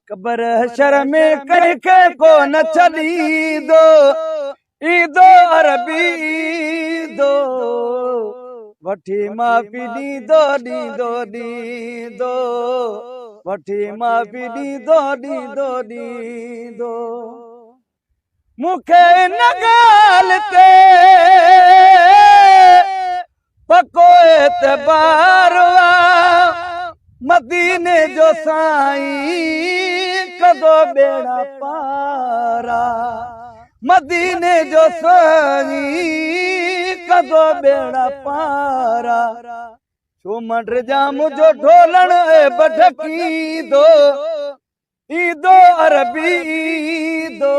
قبر حشر ۾ ڪنهن کي ڪو نه ڇڏيندو، ايندو عربي ايندو، وٺي معافي ڏيندو ڏيندو ڏيندو، وٺي معافي ڏيندو ڏيندو ڏيندو. مون کي ان ڳالهه تي پڪو اعتبار آ، مديني جو سائين ڪندو ٻيڙا پارا، مديني جو سائين ڪندو ٻيڙا پارا. ڇو مان ڊڄان منهنجو ڍولڻ عيب ڍڪيندو، ايندو عربي ايندو،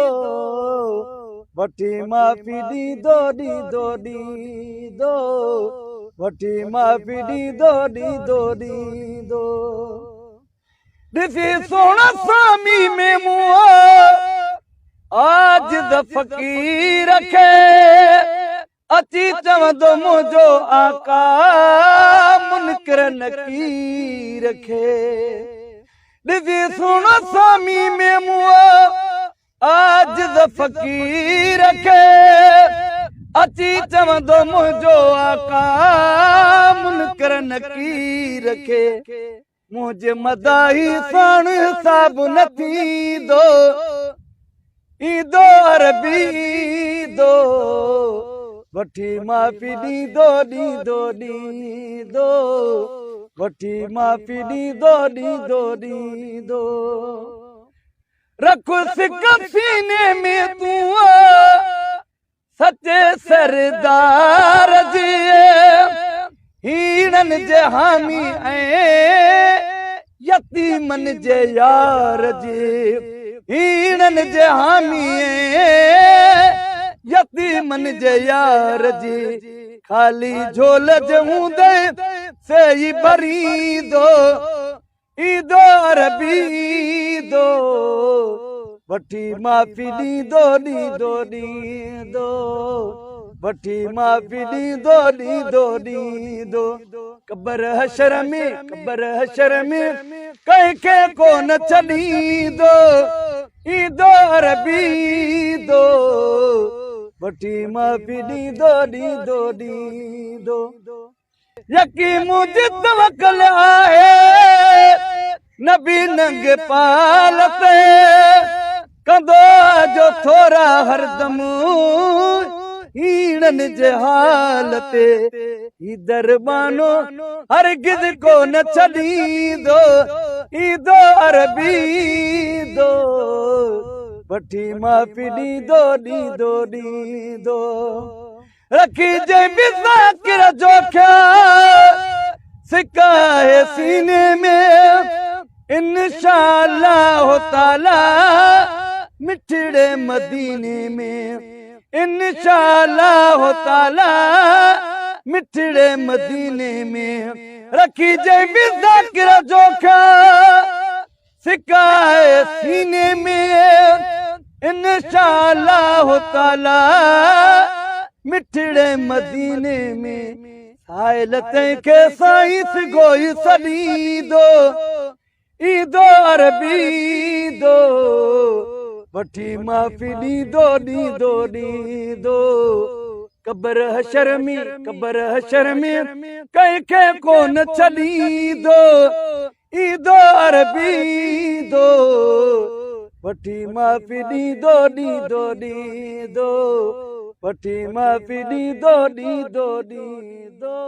وٺي معافي ڏيندو ڏيندو ڏيندو، وٺي معافي ڏيندو ڏيندو ڏيندو. ڏسي سهڻا سامي ۾ مون عاجز فقير کي، اچي چوندو منهنجو آقا منڪر نڪير کي. ڏسي سهڻو سامي ۾ مون عاجز فقير کي، اچي چوندو منهنجو آقا منڪر نڪير کي. منهنجي مداحي ساڻ حساب نه ٿيندو، ايندو عربي ايندو، وٺي معافي ڏيندو ڏيندو ڏيندو، وٺي معافي ڏيندو ڏيندو ڏيندو. رک سڪ سيني ۾ تون سچي سردار جي، هيڻن جي حامي ۽ يتيمن جي يار جي، هيڻن جي حامي ۽ يتيمن جي يار جي. خالي جهول جي هوندي سي ئي ڀريندو، ايندو عربي ايندو، وٺي معافي ڏيندو ڏيندو ڏيندو، وٺي معافي ڏيندو ڏيندو ڏيندو. قبر حشر ۾ قبر حشر ۾ ڪنهن کي ڪو نه ڇڏيندو، ايندو عربي ايندو، وٺي معافي ڏيندو ڏيندو ڏيندو. يقين منهنجي توڪل آهي نبي ننگ پال تي، ڪندو جو ٿورا هردم هيڻن جي حال تي. هي دربانو هرگز ڪو نه ڇڏيندو، ايندو عربي ايندو، وٺي معافي ڏيندو ڏيندو ڏيندو. رکي جنهن به ذاڪر جو خيال، سڪ آهي سيني ۾، انشاء الله تعاليٰ مٺڙي مديني ۾، انشاء الله تعاليٰ مٺڙي مديني ۾. رکي جنهن به ذاڪر جو خيال، سڪ آهي سيني ۾، انشاء الله تعاليٰ مٺڙي مديني ۾. سائل تنهن کي سائين سگهو ئي سڏيندو، ايندو عربي ايندو، وٺي معافي ڏيندو ڏيندو ڏيندو. قبر حشر ۾ قبر حشر ۾ ڪنهن کي ڪو نه ڇڏيندو، ايندو عربي ايندو، وٺي معافي ڏيندو ڏيندو ڏيندو، وٺي معافي ڏيندو ڏيندو ڏيندو.